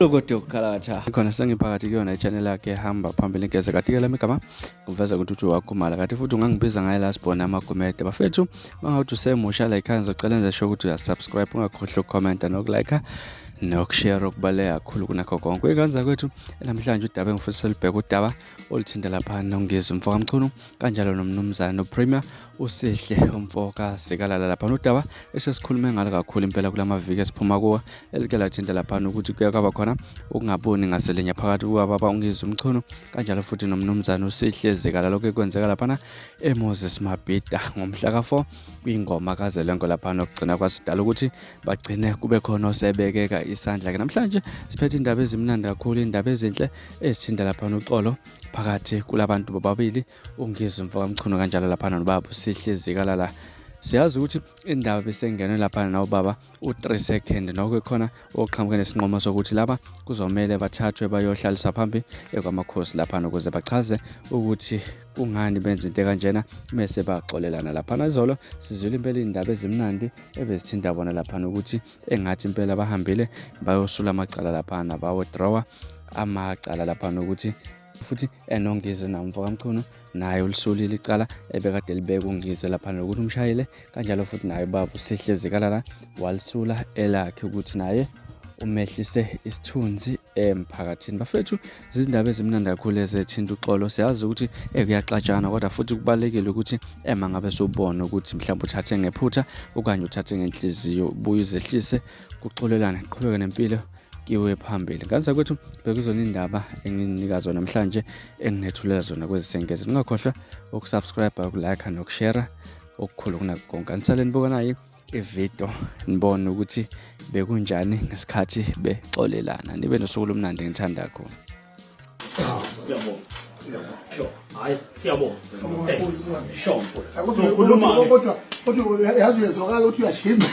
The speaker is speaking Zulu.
Kodwa ukukhalatha khona sengiphakathi kuyona i-channel yakhe ehamba phambili ngeze kati-ke lami igama kuveza ukuthi uthi wakhumala kati futhi ungangibiza ngaye la sibhone amagumede bafethu mangawuthi usemusha la ekhaya ngizocela enze sure ukuthi uyasubscribe ungakhohlwa ukukhomenta nokulike nokushare okubaluleke kakhulu kunakho konke. Kuyingane zakwethu namhlanje udaba engifisa silubheke udaba oluthinta lapha noNgizwe mfokaMchunu kanjalo nomnumzane uPremier uSihle umfoka Zikalala lapha nodaba esesikhulume ngalo kakhulu impela kulamaviki esiphuma kuwo elike lathinta lapha ukuthi kuye kwaba khona ukungaboni ngaselinye phakathi kukababa uNgizwe Mchunu kanjalo futhi nomnumzane uSihle Zikalala lokho ekwenzeka laphana eMoses Mabhida ngomhla ka-4 kwingoma kaZelenko laphana okugcina kwasidala ukuthi bagcine kube khona osebekeka isandla-ke namhlanje siphethe indaba ezimnandi kakhulu indaba ezinhle ezithinta laphana uxolo phakathi kulabantu bobabili uNgizwe mfokaMchunu kanjalo laphana nobaba uSihle Zikalala siyazi ukuthi indaba bisengenwe laphana nawubaba u-3 second nokho khona oqhamuke nesinqumo sokuthi laba kuzomele bathathwe bayohlalisa phambi ekwamakhosi laphana ukuze bachaze ukuthi kungani benza into kanjena mese baxolelana laphana izolo sizwile impela iy'ndaba ezimnandi ebezithinta bona laphana ukuthi engathi impela bahambile bayosula amacala laphana bawodrawa amacala laphana ukuthi futhi enongizwe namfo kaMchunu naye ulisulile icala ebekade libeka uNgizwe laphana lokuthi umshayile kanjalo futhi naye ubaba uSihle Zikalala walisula elakhe ukuthi naye umehlise isithunzi emphakathini. Bafethu zizindaba ezimnandi kakhulu ezethinta uxolo. Siyazi ukuthi kuyaxatshana kodwa futhi kubalulekile ukuthi ema ngabe sewubona ukuthi mhlawumbe uthathe ngephutha okanye uthathe ngenhliziyo ubuye uzehlise kuxolelane qhubeke nempilo kiwe phambili. Ngane zakwethu bekuzona indaba enginika zona namhlanje enginethulela zona kwezisengezi. Ningakhohlwa ukusubscribe, ukulike nokushare okukhulu kunakho konke. Anisale nibuka nayi ividiyo nibone ukuthi bekunjani ngesikhathi bexolelana. Nibe nosuku olumnandi ngithanda kakhulu. Siyabonga. Sure. Hayi, siyabonga. Sure. Kodwa kodwa yazi uyezwakala ukuthi uyashima.